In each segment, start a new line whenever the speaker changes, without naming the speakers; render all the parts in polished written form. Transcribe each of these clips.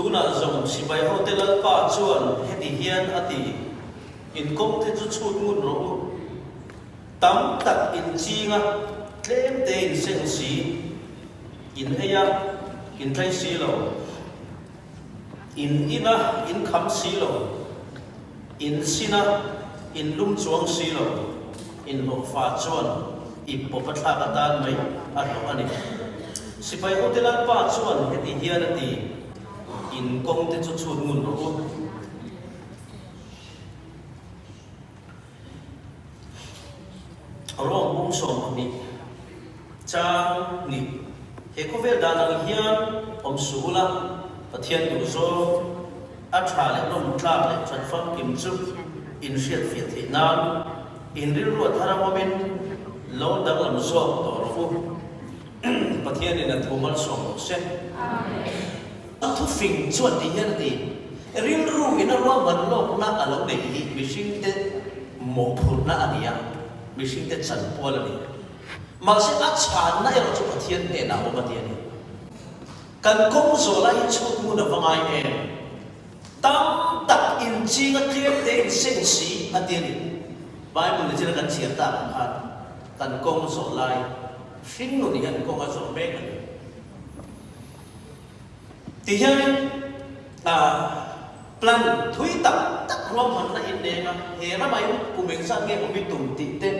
Tunah zawng sipaihote Lalpa chuan heti hian a ti, In kawngte chu chhut ngun rawh u. Tam tak in ching a, tlem te in seng si, in ei a, in tlei si lo, in in a, in kham si lo, in sin a, in lum chuang si lo, in hlawhfa chuan ip pawp a thlak atan mai a hlawh a ni. Sipai hote Lalpa chuan heti hian a ti, In kawngte chu chhut ngun rawh u. Rom bung 12 chang ni. He khawvel dan ang hian awm suh ula, Pathian duh zawng a tha leh lawm tlak leh that famkim chu in hriatfiah theih nan in rilru a thar ang awmin lo danglam zawk tawh rawh u. Pathianin a thu malsawm rawh se. A thufing chuan ti hian a ti, Rilru in a ruahman lawkna a lo neih hi mihringte mawhphurhna a ni a, mihringte chanpual a ni. Mahse a chhanna erawh chu Pathian hnenah a awm a ti a ni. Kan kawng zawh lai hi chhut ngun a va ngai em? Tam tak inching a tlem te in seng si a ti a ni. Bible ni china kan chhiar tak ang khan kan kawng zawh lai hringnun hian kawng a zawh mek a ni. Ti hianin plan thui tak tak ruahmanna in neng a, he ramah in kum engzat nge awm i tum tih te,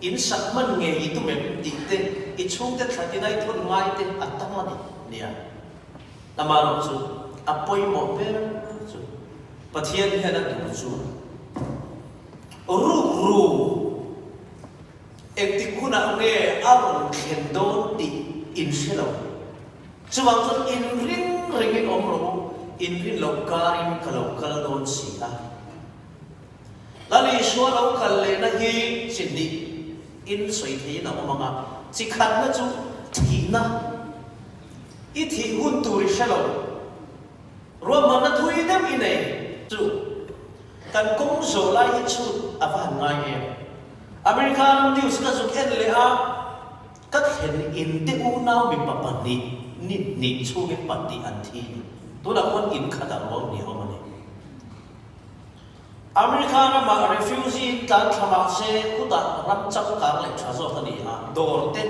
in sak hman nge i tum em tih te, i chhungte thlatin a i thawn ngai te a tam a ni nia. Amaherawh chu a pawimawh ber chu Pathian hian a duh chu rukru engtik hunah nge a rawn thlen dawn tih in hre lo. Chuvang chuan inring ringin awm rawh u, inrin loh karin ka lo kal dawn si a. Lal Isua lo kal lehna hi chi hnih in sawi theiin a awm ang a, chi khatna chu thihna, i thih hun tur i hre lo, ruahmanna thui deuh i nei chu kan kawng zawh lai hi chhut a va han ngai em. America ram news ka zuk en leh a, ka thlen in te unau mipa pahnih ni hnih chhungin pahnih an thi, tunah khuan in khatah ruang ni a awm a ni. America ramah refugee in tlan thla mah se khutah ram changkang leh tha zawk a ni a, dawr te,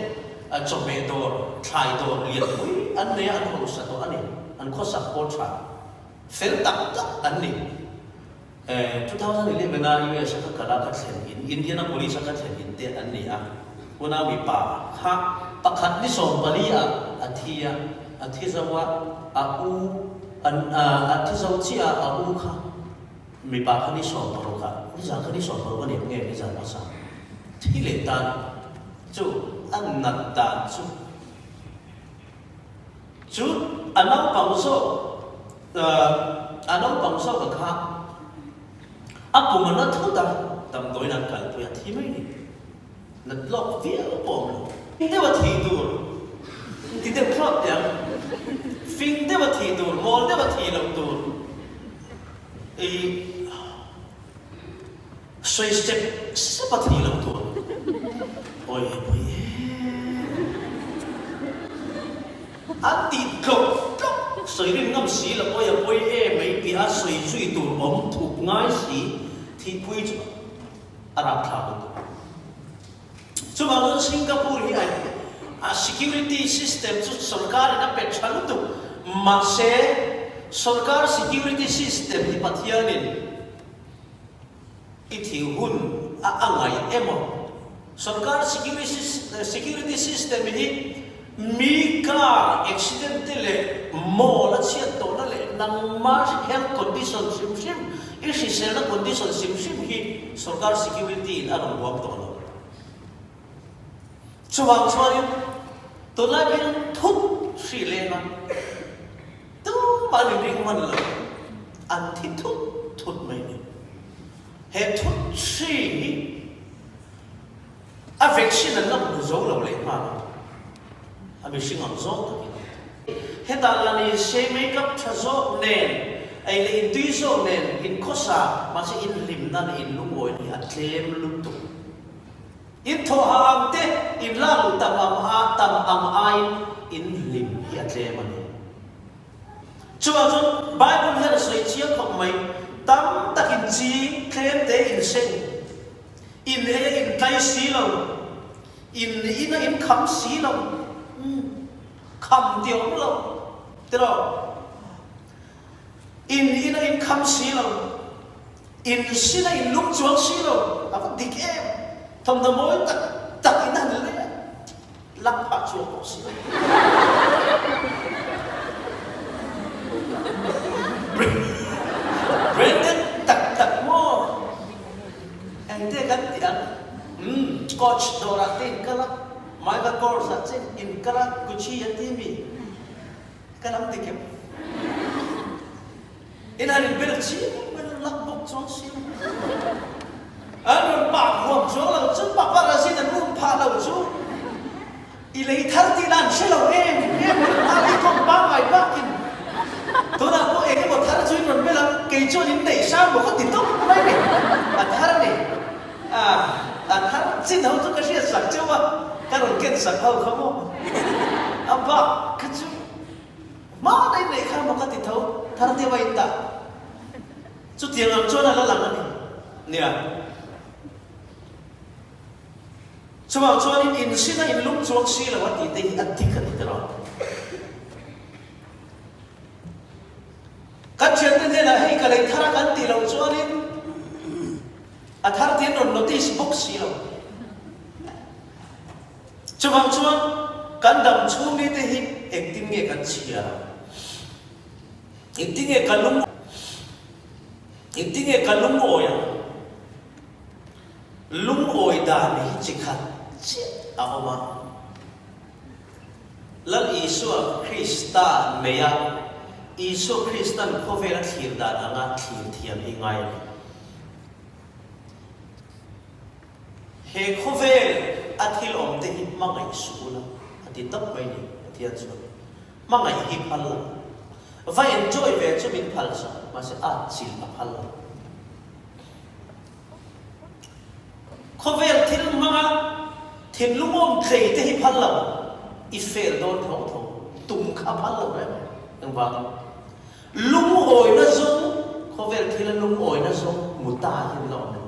chawhmeh dawr, thlai dawr lian pui an nei a, an hausa tawh a ni, an khawsak pawh tha fel tak tak an ni. 2011 a US a ka kal a ka thlen in, Indianapolis a ka thlen in te an ni a, unau mipa kha pakhat ni 14 ah a thi a, a thi zo a, a u An a thi zo chiah a, a u kha mipa kha ni 60 ah, nizan kha ni 60 a ni ang nge nizan hmasa thi leh tan chu a nat dan chu chu a naupang zawk a naupang zawk a kha a kum a na thut a, damdawiin an kalpui a thi mai ni. Nat lawk viau pawh awm lo. Fing deuha thih tur ti deuh thlawt teh ang. Fing deuha thih tur, mawl deuha thih loh tur i sawi sep sep a thih loh tur. Awi pui em. An tih tlawk tlawk sawi rin ngam si lo awi a pawi em mai tih a sawi zui tur awm thup ngai si thihpui chu a rapthlak lutuk. Chuvang chuan Singapore hi a security system chu sorkarin a pe tha lutuk, mahse sorkar security system hi Pathianin i thih hun a a ngaih emaw sorkar security system hi Mi car accident te leh mall a chhiat tawhna leh nangma health condition hrim hrim, i hriselna condition hrim hrim hi sorkar security in a rawn huam tawh lo. Chuvang chuanin tunlai phei chuan thut hri leng a, tumah an inring hman lo, an thi thut thut mai a ni. He thut hri hi A vaccine an la hmu zo lo leh nghal a, a mihring ang zawng takin. Hetah lah ni se makeup tha zawk nen, ei leh intui zawk nen in khawsa, mahse in hlimna leh in lungawi hi a tlem lutuk. In thawhah ang te, in lak luh tam ang a tam ang aiin in hlim hi a tlem a ni. Chuvang chuan Bible hian a sawi chiang khawp mai, tam takin ching tlem te in seng, in ei a in tlai si lo, in in a in kham si lo, umm kham ti awm lo tiraw? In in a in kham si lo, in sin a in lum chuang si lo, a va dik em? Thawmhnaw mawi tak tak in han leh lak phah chuang bawk si lo. Branded tak tak maw? Engte kan tih ang? Umm, Coach dawrah te in kal a, Michael Kors ah che in kal a, Gucci an ti mi? Ka lam dik em? In han inbel chiang mai lo, lak bawk chuang si lo. An rawn pak huam chuang lo chu, paparazzi an um phah lo chu i lei thar tihna an hre lo em em a, i kawng pangngai bakin tunah pawh eng emaw thar chu in rawn bel a, kei chuan in neih sang maw ka ti tawp mai ni, a thar a ni. A, a thar chin ho chu ka hriat sak cheu a, ka rawn ken sak ho kha maw? A bak kha chu hma daih neih kha maw ka ti tho, thar deuh a in dah. Chutiang ang chuan a la lang a ni. Nia. Chuvang chuanin insin a inlum chuang si lo a tih te hi a dik a ni tiraw? Kan thiante hnenah hei ka lei thar a kan tih loh chuanin a thar tih an rawn notice bawk si lo. Chuvang chuan kan dam chhung ni te hi engtin nge kan chhiar ang? Engtin nge ka lung engtin nge ka lungawi ang? Lungawi dan hi chi khat chiah a awm a. Lal Isua Krista nei a, Isua Kristan khawvel a thlir dan anga thlir thiam hi ngai a ni. He khawvel a thil awm te hi hmangaih suh ula a ti tawp mai ni Pathian chuan. Hmangaih hi phal lo. Va enjoy ve chu min phal sak, mahse a chilh a phal lo. Khawvel thil hmanga thinlung awm tlei te hi phal lo, i fail dawn tho tho, tum kha phal lo reng reng. Engvangin? Lungawina zawng, khawvel thila lungawina zawng hmu ta hian la awm lo.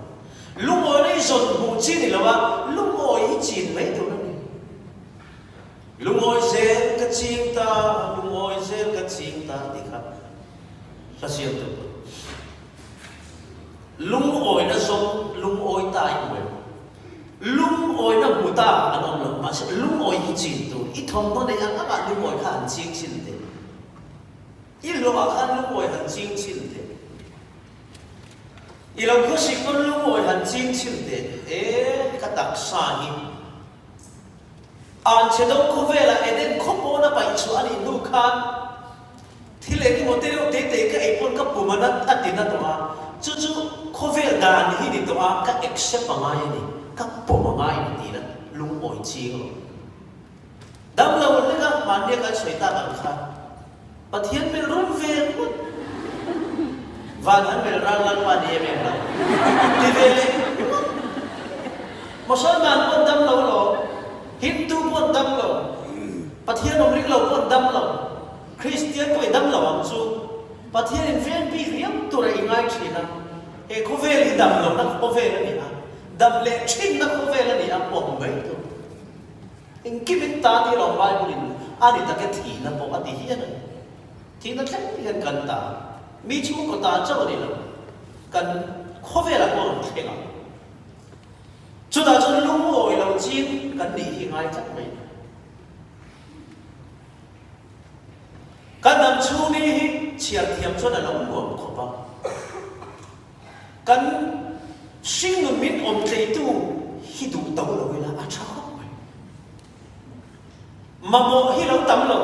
Lungawina i zawn hmuh chi ni lo a, lungawi hi chin mai tur a ni. Lungawi zel ka ching ta, lungawi zel ka ching ta tih kha hla siam tur pawh. Lungawina zawng lungawi ta i hmu em? Lungawina hmu ta an awm lo, mahse lungawi hi chin tur i thawmhnaw neih ang angah lungawi kha han ching chin teh. I hlawhah khan lungawi han ching chin teh. I lo khawsik pawn lungawi han ching chin teh. E, ka taksa hi Anchhe dawng khawvelah Eden khaw pawna paih chhuah a nih hnu khan thil eng emaw te deuh te te ka ei pawn ka pum a nat a ti na tawh a, chu chu khawvel dan hi ni tawh a, ka accept a ngai a ni, ka pawm a ngai a ni tih la lungawi ching lo. Damlo hlek a mahnia kan sawi tak ang khan Pathian melh rum ve ngawt. Van han melh rang Lalpa ni em em lo. Ti ve leh ngawt. Mosolman pawn dam lo lo, Hindu pawn dam lo, Pathian awm ring lo pawn dam lo, Kristian pawh i dam lo ang chu. Pathian in veng bik riau tur a i ngai thin a. He khawvel hi dam lohna khawvel a ni a, dam leh thinna khawvel a ni a, pawm mai tur. Engkim in ta tih lo Bible in a ni tak e thihna pawh a ti hian a ni. Thihna thleng hian kan ta, mi chhungkaw ta chauh a ni lo, kan khawvelah pawh a rawn thleng ang. Chutah chuan lungawi lo chin kan nih hi ngai tlat mai a ni. Kan dam chhung ni hi chhiar thiam chuan a lo nuam khawp a. Kan hringnun min awm tleitu hi duh to lo ila a tha khawp mai. Mamawh hi lo tam lo,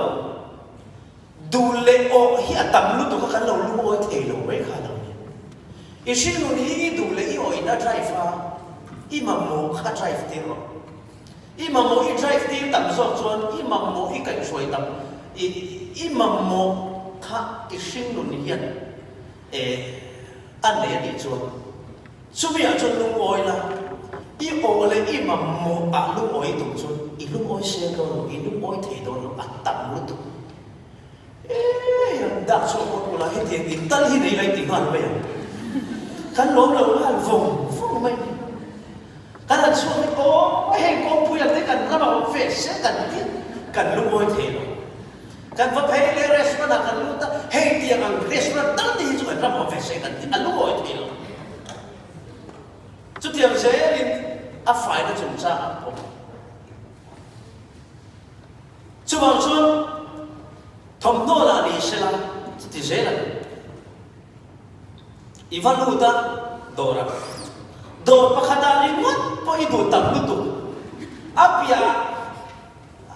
duh leh awh hi a tam lutuk a kan lo lungawi thei lo mai kha lo ni. I hringnun hi i duh leh i awh in a drive a, i mamawh kha drive tir rawh. I mamawh i drive tir tam zawk chuan i mamawh i kaihhruai tam, i i mamawh kha i hringnun hian E, a nei a nih chuan chumi ah chuan lungawi la, i awh leh i mamawh ah lungawi tum chuan i lungawi sel dawn lo, i lungawi thei dawn lo, a tam lutuk. E, an dah. lak chhuak ngawt ula, hetiang in tal hi nei lai ti nghal mai ang. Kan lawm lo nghal vawng vawng mai. Kan han chhuak hi aw heng kawngpui ang te kan ram a awm ve se kan ti kan lungawi thei lo. Kan va phei leh restaurant ah kan lut a, hei tiang ang restaurant tal te hi chu kan ram a awm ve se kan ti a lungawi thei lo. Chutiang zelin a faina chungchang ah pawh. Chuvang chuan thawmhnaw lah ni sela chuti zel a ni. I va lut a, dawr a. Dawr pakhatah ringawt pawh i duh tam lutuk. A piahah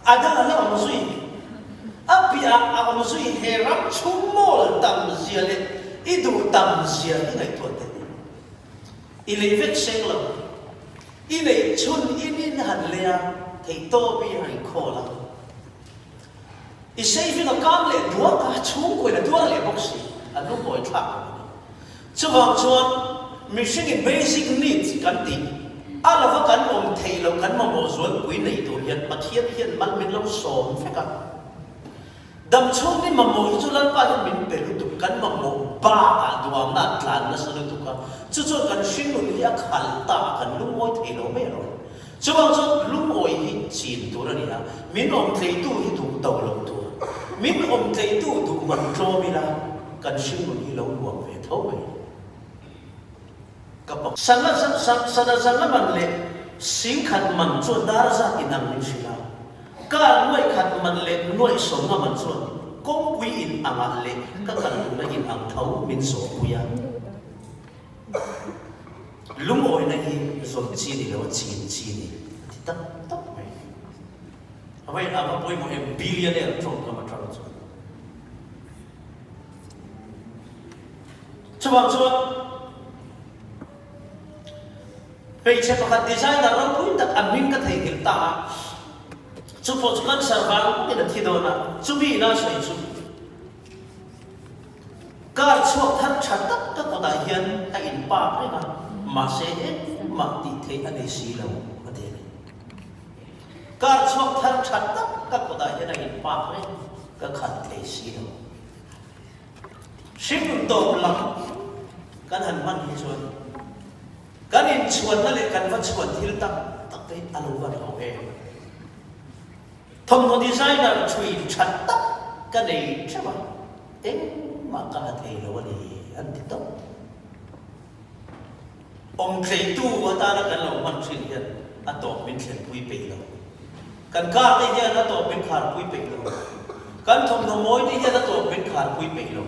a dang a la awm zui. A piahah a awm zui he ram chhung mawl tam zia leh i duh tam zia i ngaihtuah teh. I lei vek seng lo. I neih chhun in in han lei a, theihtawp i han inkhawl a. I saving a kam leh duak a, chhungkuain a tuar leh bawk si, a lungawi thlak lo a ni. Chuvang chuan mihringin basic needs kan tih, a lova kan awm theih loh kan mamawh zualpui nei tur hian Pathian hian mal min lo sawm vek a. Dam chhung ni mamawh hi chu Lalpa hian min pe lutuk, kan mamawh bakah duamna a tlan nasa lutuk a, chu chuan kan hringnun hi a khal ta a, kan lungawi thei lo mai erawh. Chuvang chuan lungawi hi chin tur a ni a, min awmtleitu hi duh to lo tur. Min awmtleitu duh man tlawm ila kan hringnun hi lo nuam ve tho mai. Ka pa. Sana sana zanga man leh singkhat man chuan dar zat inang min hrilh a. Car nuaih khat man leh nuaih sawmna man chuan kawngpui in angah leh ka kal duhna in ang tho min zawhpui a. Lungawina hi zawn chi ni lo a chin chi ni a ti tak tak mai. A va a va pawimawh em billionaire tawngkam atang chuan. Chuvang chuan hmeichhe pakhat designer ropui tak a hming ka theihnghilh ta a, chu pawh chu cancer vang bawkin a thi dawn a, chumi ina sawi chu car chhuak thar tha tak ka kawtah hian a in park reng a, mahse engmah tih theih a nei si lo a ti a ni. Car chhuak thar tha tak ka kawtah hian a in park reng, ka khalh thei si lo. Hringnun tawp lam kan han hman hi chuan kan inchhuanna leh kan va chhuan thil tak tak te hi a lo van ho em? Thawmhnaw designer thui tha tak ka nei theuh a, engmah ka ha thei lo a ni an ti tawp. Awmtleitu atana kan lo hman thin hian a tawp min thlenpui peih lo. Kan car te hian a tawp min kharpui peih lo. Kan thawmhnaw mawi te hian a tawp min kharpui peih lo.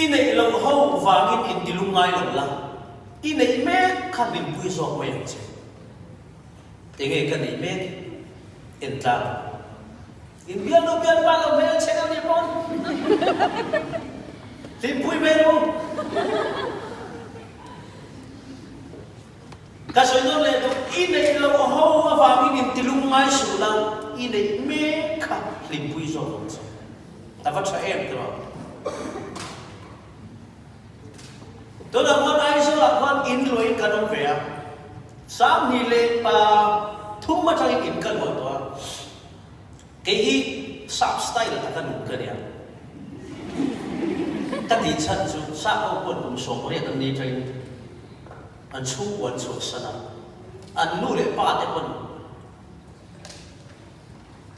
I neih loh ho vangin intilung ngai lo la, i neih mek kha hlimpui zawk mai ang che. Enge ka neih mek? Entlang. In bialnu bialpa lo hmel che deuh nih pawn hlimpui ve ru. Ka sawi dawn leh duh, i neih loh ho avangin in tilung ngai suh la, i neih mek kha hlimpui zawk ang che. A va tha em tawh ang. Tunah khuan Aizawlah khuan in luahin kan awm ve a, Sanghnih leh pa thum atangin in ka luah tawh a. Kei hi sap style taka nung ka nia. Ka tih chhan chu sap ho pawh kum 80 an ni tain an chhungkua an chhuahsan a, an nu leh pa te pawn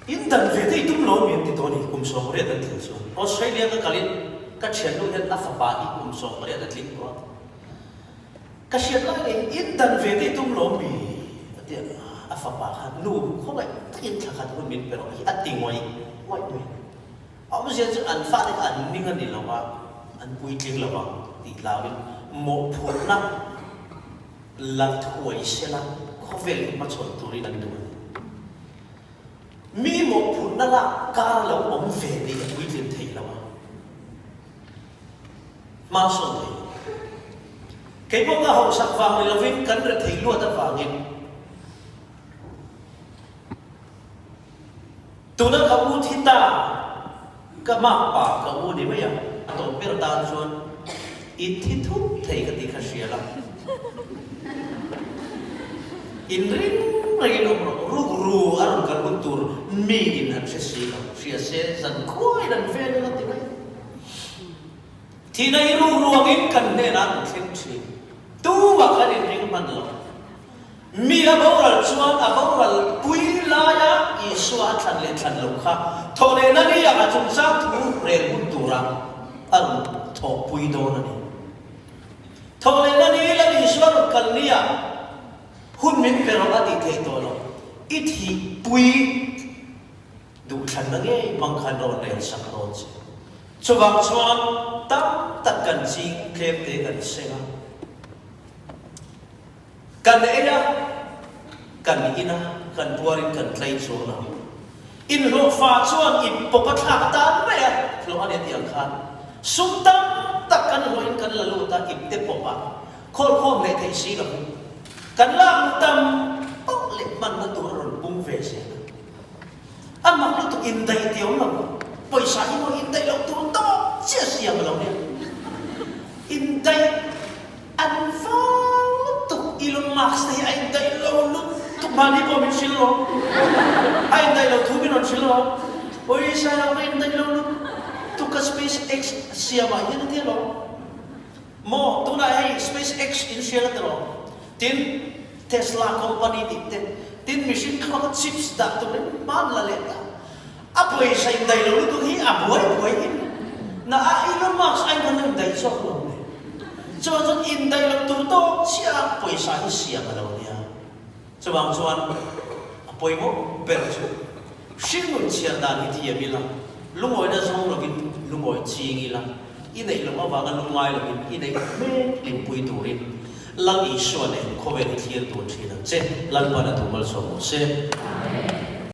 in dan ve te i tum lo mi an ti tawh a ni kum 80 an tling chuan. Australia ka kalin ka thiannu hian a fapa hi kum 80 a tling tawh a. Ka hriat lai leh in dan ve te tum lo mi? A ti a, a fapa kha nu khawngaih takin thla khat hun min pe rawh hi a ti ngawih ngawih mai. A awmzia chu an fate kha an ning a ni lo a, an puitling lo ang tih hlauin mawhphurhna la thuai sela khawvel hi hmachhawn turin an duh a ni. Mi mawhphurhna lak kar lo awm ve tih a puitlin thei lo a. Hma sawn thei lo. Kei pawh ka hausak vang ni lovin kan rethei luat avangin tuna ka u thi ta ka makpa ka u ni mai a, a tawp ber tan chuan i thi thut thei ka ti kha hria la. Inring. rengin awm rawh, rukru a rawn kal hun tur miin an hre si lo, hria se zan khuaiin an vel anga ti mai. Thihna hi rukru angin kan hnenah an thleng thin. Tumah kan inring hman lo. Mi a boral chuan a boral pui laia Isua a thlan leh thlan lo kha thawhlehna ni ah a chungchang thu rel hun tura a rawn thawhpui dawn a ni. Thawhlehna ni Lal Isua rawn kal ni ah hun min pe rawh a tih theih tawh lo. I thihpui duhthlanna ngei hmang khan rawn rel sak dawn che. Chuvang chuan tam tak kan ching tlem te kan seng a. Kan ei a, kan in a, kan puarin kan tlei chuang lo. Inhlawhfa chuan ip pawp a thlak tan mai a, hlawh a ni tih ang khan sum tam tak kan hlawhin kan la lut a, ip te pawp a, khawlkhawm leh theih si lovin kan lak luh tam pauh leh hmanna tur a rawn pung ve zel a. A mak lutuk indaih tih a awm lo, pawisa hi maw indaih loh tur tawp chiah siam a lo nia. Indaih an vang lutuk, Elon Musk te hi a indaih lo lutuk, mahni pawh min hrilh lo, a indaih lo thu min rawn hrilh lo, pawisa lo ka indaih lo lutuk ka Space X siamah hian a tia lo. Maw tunah hei Space X in hrial a ti lo, tin Tesla company tih te, tin mihring thluaka chips dah turin hman la leh ta. A pawisa indaih lo lutuk hi a buai buai in na a Elon Musk ai khan a indaih zawk lo le. Chuvang chuan indaih loh tur tawk chiah a pawisa hi siam a lo nia. Chuvang chuan a pawimawh ber chu hringnun chhiar dan hi thiam ila, lungawina zawng lovin lungawi ching ila, i neih loh avanga lungngai lovin i neih mek hlimpui turin Lal Isua nen khawvel i thlir tur thin ang che. Lalpan a duh malsawm rawh se.
Amen.